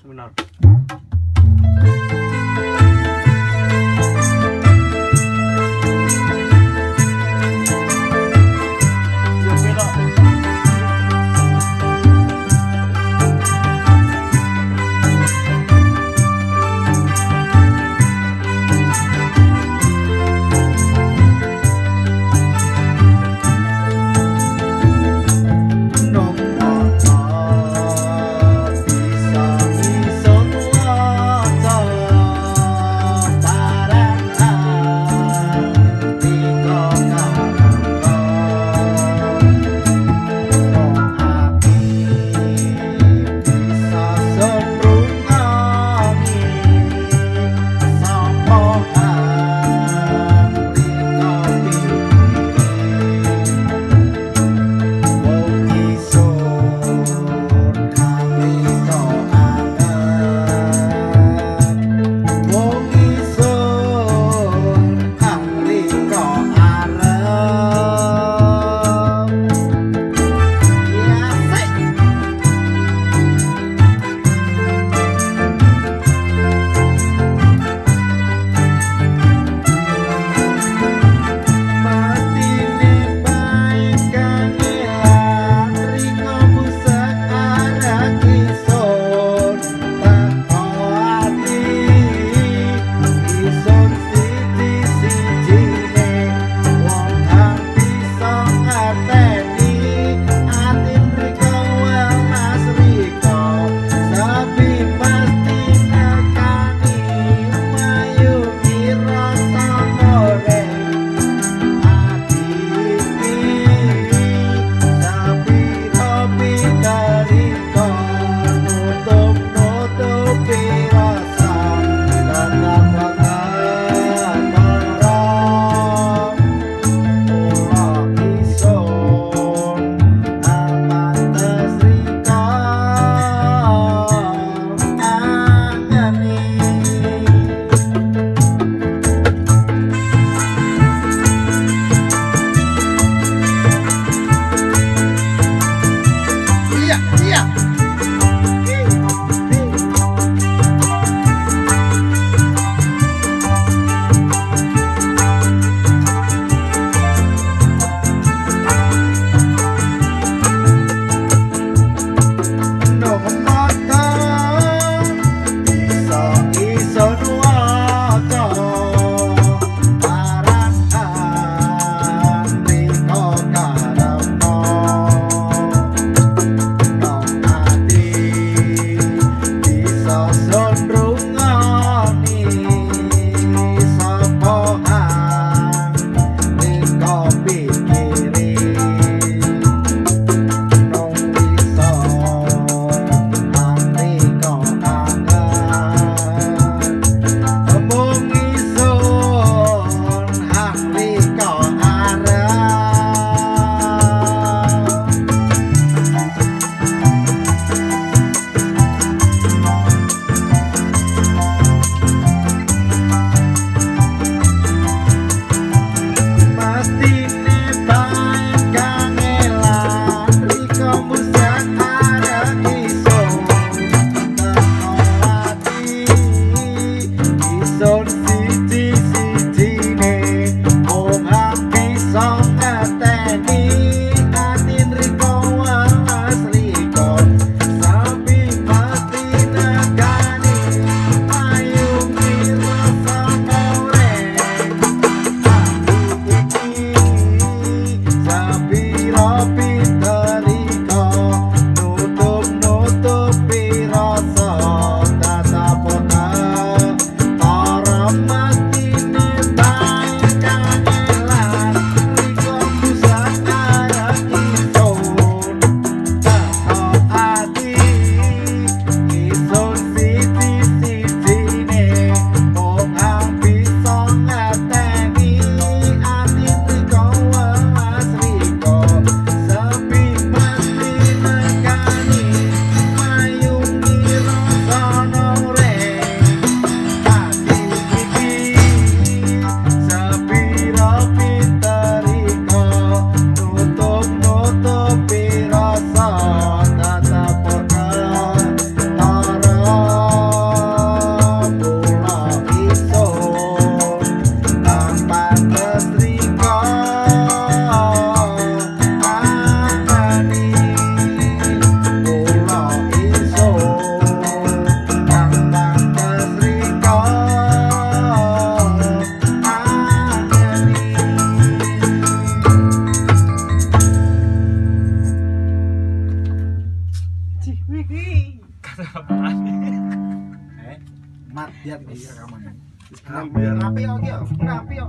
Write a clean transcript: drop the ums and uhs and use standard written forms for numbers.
Benar. Ya beda. Nong mata bisa isun waca parang tika karangga wong ati bisa srungani sapa rika pikire. Wong isun hamrika anget, wong isun hamrika arep. Ya sik. Matine bae kangelan rika busek arek isun teko ati isun siji-sijine wong kang bisa ngerteni ati rika welas rika sepi pasti nekani mayugi rasa more ati iki sapiro pikarika nutup nutupi rasa tetep ketara mula isun pantes rika angeni. Iya. Nong mata bisa isun waca aran rika karepna nong ati bisa srungani sapa rika pikire nong bisa Eh, mat lihat iki rekaman. Biar Rapi yo iki yo, rapi yo.